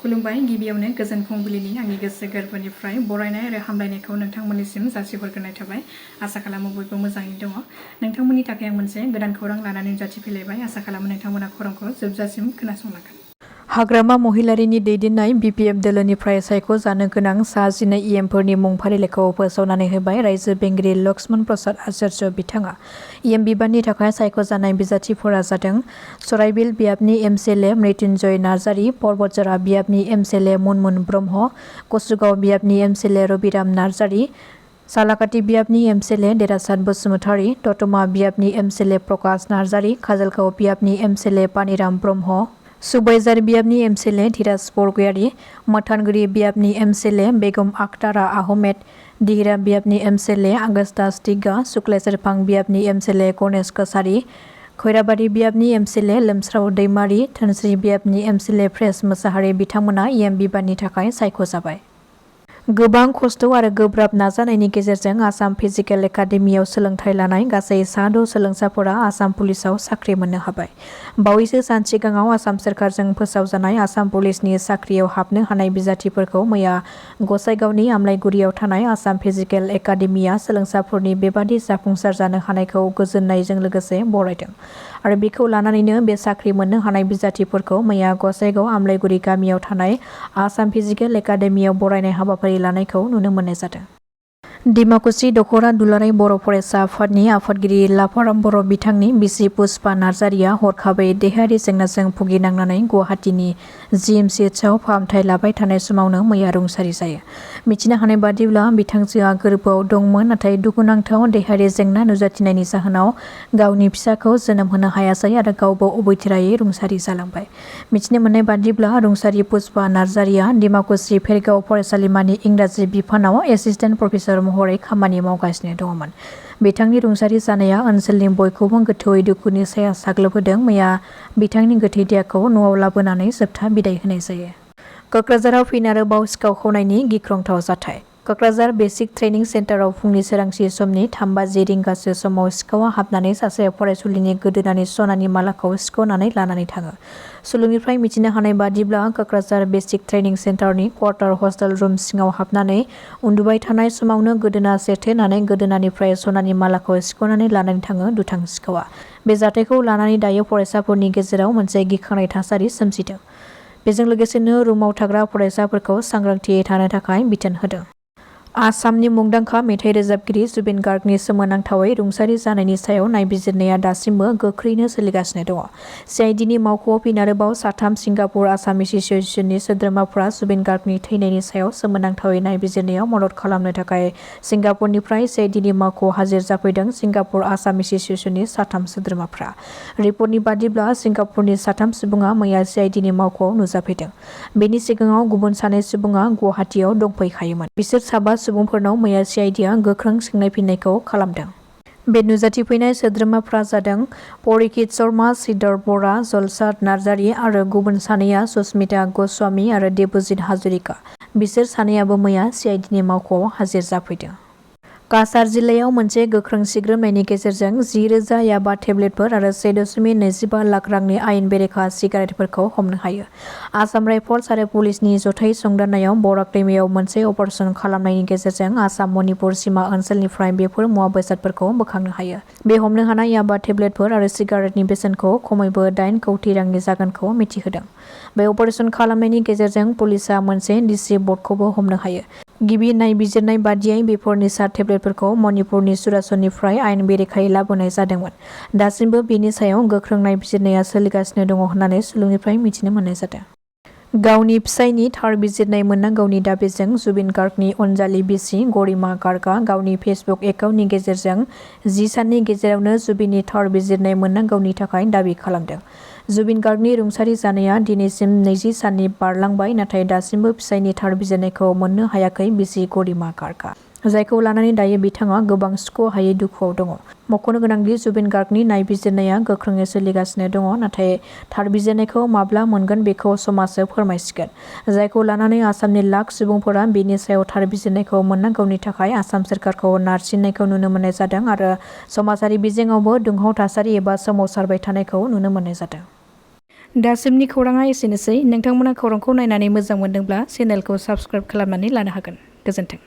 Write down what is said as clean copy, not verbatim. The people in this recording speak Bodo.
खुलुमबाय गिबियावनो गोजोन फुंबिलिनि आंनि गोसो गोरबोनिफ्राय बरायनाय आरो हामलायनायखौ नोंथांमोननिसिम जासिहरग्रोनाय थाबाय। आसा खालामो बयबो मोजाङै दङ। नोंथांमोननि थाखाय आं मोनसे गोदान खौरां लानानै नुजाथिफैलायबाय। आसा खालामो नोंथांमोना खौरांखौ जोबजासिम खोनासंलांगोन। हाग्रामा महिलारिनि दैदेननाय BPF दोलोनिफ्राय सायख'जानो गोनां सा 12 EMफोरनि मुं फारिलाइखौ फोसावनानै होबाय रायजो बेंगिरि लक्ष्मण प्रसाद आचार्य बिथाङा। EM बिबाननि थाखाय सायख'जानाय बिजाथिफोरा जादों सराइबिल बियाबनि MCLA मृत्युंजय नार्जारी, पर्बतजरा बियाबनि MCLA मुनमुन ब्रह्म, कसुगाव बियाबनि MCLA रबिराम नार्जारी, सालाकाटि बियाबनि MCLA देरासात बसुमतारी, दतमा बियाबनि MCLA प्रकाश नार्जारी, काजलगाव बियाबनि MCLA पानिराम ब्रह्म, सुबाइजार बियाबनि MCLA धीराज बरगयारी, मथानगुरि बियाबनि MCLA बेगम आखतारा आहमेद, दिहिरा बियाबनि MCLA आगस्ता स्टिगा, सुक्लायसेरफां बियाबनि MCLA गणेश कसारी, खैराबारि बियाबनि MCLA लोमस्राव दैमारी, धोनस्री बियाबनि MCLA प्रेस मोसाहारि बिथांमोना EM बिबाननि थाखाय सायख'जाबाय। गोबां खस्थ' आरो गोब्राब नाजानायनि गेजेरजों आसाम फिजिकेल एकाडेमियाव सोलोंथाइ लानाय गासै सा 6 सोलोंसाफोरा आसाम पुलिसाव साख्रि मोननो हाबाय। बावैसो सान सिगाङाव आसाम सोरखारजों फोसावजानाय आसाम पुलिसनि साख्रियाव हाबनो हानाय बिजाथिफोरखौ मैया गसाइगावनि आमलाइगुरियाव थानाय आसाम फिजिकेल एकाडेमिया सोलोंसाफोरनि बेबादि जाफुंसार जानो हानायखौ गोजोननायजों लोगोसे बरायदों आरो बेखौ लानानैनो बे साख्रि मोननो हानाय बिजाथिफोरखौ मैया गसाइगाव आमलाइगुरि गामियाव थानाय आसाम फिजिकेल एकाडेमियाव बरायनाय हाबाफारि लानायखौ नुनो मोननाय जादों। डिमाकुसि दख'रा दुलाराय बर' फरायसा आफादनि आफादगिरि लाफाराम बर' बिथांनि बिसि पुष्पा नार्जारिया हरखाबै देहायारि जेंनाजों भुगिनांनानै गुवाहाटीनि GMCHआव फाहामथाय लाबाय थानाय समावनो मैया रुंसारि जायो। मिथिनो हानाय बादिब्ला बिथांजोआ गोरबोआव दंमोन, नाथाय दुखुनांथाव देहायारि जेंना नुजाथिनायनि जाहोनाव गावनि फिसाखौ जोनोम होनो हायासै आरो गावबो अबैथोरायै रुंसारि जालांबाय। मिथिनो मोननाय बादिब्ला रुंसारि पुष्पा नार्जारिया डिमाकुसि फेरगाव फरायसालिमानि इंराजि बिफानाव एसिस्टेन्ट प्रफेसर महरै खामानि मावगासिनो दङमोन। बिथांनि रुंसारि जानाया ओनसोलनि बयखौबो गोथौयै दुखुनि साया साग्लोबहोदों। मैया बिथांनि गोथै देहाखौ न'आव लाबोनानै जोबथा बिदाय होनाय जायो। कक्राझाराव फिन आरोबाव सिखाव खावनायनि गिख्रंथाव जाथाय। कक्राझार बेसिक ट्रेनिं सेन्टाराव फुंनि सोरांसि समनि 3:50 रिंगासो समाव सिखावा हाबनानै सासे फरायसुलिनि गोदोनानि सनानि मालाखौ सिख'नानै लानानै थाङो। सुलुंनिफ्राय मिथिनो हानाय बादिब्ला कक्राझार बेसिक ट्रेनिं सेन्टारनि क्वार्टार हस्टेल रुम सिङाव हाबनानै उन्दुबाय थानाय समावनो गोदोना सेरथेनानै गोदोनानिफ्राय सनानि मालाखौ सिख'नानै लानानै थाङो दुथां सिखावा। बे जाथायखौ लानानै दायो फरायसाफोरनि गेजेराव मोनसे गिखांनाय थासारि सोमजिदों। बेजों लोगोसेनो रुमाव थाग्रा फरायसाफोरखौ सांग्रांथियै थानो थाखाय बिथोन होदों। आसामनि मुंदांखा मेथाइ रोजाबगिरि जुबिन गार्गनि सोमोनांथावै रुंसारि जानायनि सायाव नायबिजिरनाया दासिमबो गोख्रैनो सोलिगासिनो दङ। CIDनि मावख'आव फिन आरोबाव 3 सिंगापुर आसाम एस'सिएशननि सोद्रोमाफोरा जुबिन गार्गनि थैनायनि सायाव सोमोनांथावै नायबिजिरनायाव मदद खालामनो थाखाय सिंगापुरनिफ्राय CIDनि मावख'आव हाजिर जाफैदों सिंगापुर आसाम एस'सिएशननि 3 सोद्रोमाफोरा। रिपर्टनि बादिब्ला सिंगापुरनि 3 सुबुङा मैया CIDनि मावख'आव नुजाफैदों। बेनि सिगाङाव गुबुन 2 सुबुङा गुवाहाटीयाव दंफैखायोमोन। बिसोर 7 सुबुंफोरनाव मैया CIDआ गोख्रों सोंनाय फिननायखौ खालामदों। बे नुजाथिफैनाय सोद्रोमाफ्रा जादों परिखित शर्मा, सिद्धार्थ बरा, जलसाद नार्जारी आरो गुबुन 2आ सुस्मिता गस्वामी आरो देबजित हाजरिका। बिसोर 2आबो मैया CIDनि मावख'आव हाजिर जाफैदों। काछार जिल्लायाव मोनसे गोख्रों सिग्रोमनायनि गेजेरजों 10,000 याबा टेब्लेटफोर आरो 1.25 लाख रांनि आयेन बेरेखा सिगारेटफोरखौ हमनो हायो। आसाम राइफल्स आरो पुलिसनि जथाय संदाननायाव बराक दैमायाव मोनसे अपारेसन खालामनायनि गेजेरजों आसाम मणिपुर सिमा ओनसोलनिफ्राय बेफोर मुवा बेसादफोरखौ बोखांनो हायो। बे हमनो हानाय याबा टेब्लेटफोर आरो सिगारेटनि बेसेनखौ खमैबो 8 कौटि रांनि जागोनखौ मिथिहोदों। बे अपारेसन खालामनायनि गेजेरजों पुलिसआ मोनसे डिसि बर्डखौबो हमनो हायो। गिबि नायबिजिरनाय बादियै बेफोर निसा टेब्लेटफोरखौ मणिपुरनि सुरासननिफ्राय आयेन बेरेखायै लाबोनाय जादोंमोन। दासिमबो बेनि सायाव गोख्रों नायबिजिरनाया सोलिगासिनो दङ होननानै सुलुंनिफ्राय मिथिनो मोननाय जादों। गावनि फिसायनि थार बिजिरनाय मोननांगौनि दाबिजों जुबिन गार्गनि अनजालि बिसि गरिमा गार्गआ गावनि फेसबुक एकाउन्टनि गेजेरजों 10 साननि गेजेरावनो जुबिननि थार बिजिरनाय मोननांगौनि थाखाय दाबि खालामदों। जुबिन गार्गनि रुंसारि जानाया दिनैसिम 20 साननि बारलांबाय, नाथाय दासिमबो फिसायनि थार बिजिरनायखौ मोननो हायाखै बिसि गरिमा गार्गआ, जायखौ लानानै दायो बिथाङा गोबां सुख'हायै दुखुआव दङ। मख'नो गोनांदि जुबिन गार्गनि नायबिजिरनाया गोख्रोङै सोलिगासिनो दङ, नाथाय थार बिजिरनायखौ माब्ला मोनगोन बेखौ समाजो फोरमायसिगोन, जायखौ लानानै आसामनि लाख सुबुंफोरा बेनि सायाव थार बिजिरनायखौ मोननांगौनि थाखाय आसाम सोरखारखौ नारसिननायखौ नुनो मोननाय जादों आरो समाजारि बिजोङावबो दुंहाव थासारि एबा सोमावसारबाय थानायखौ नुनो मोननाय जादों। दासिमनि खौराङा एसेनोसै। नोंथांमोना खौरांखौ नायनानै मोजां मोनदोंब्ला चेनेलखौ साबस्क्राइब खालामनानै लानो हागोन। गोजोन्थों।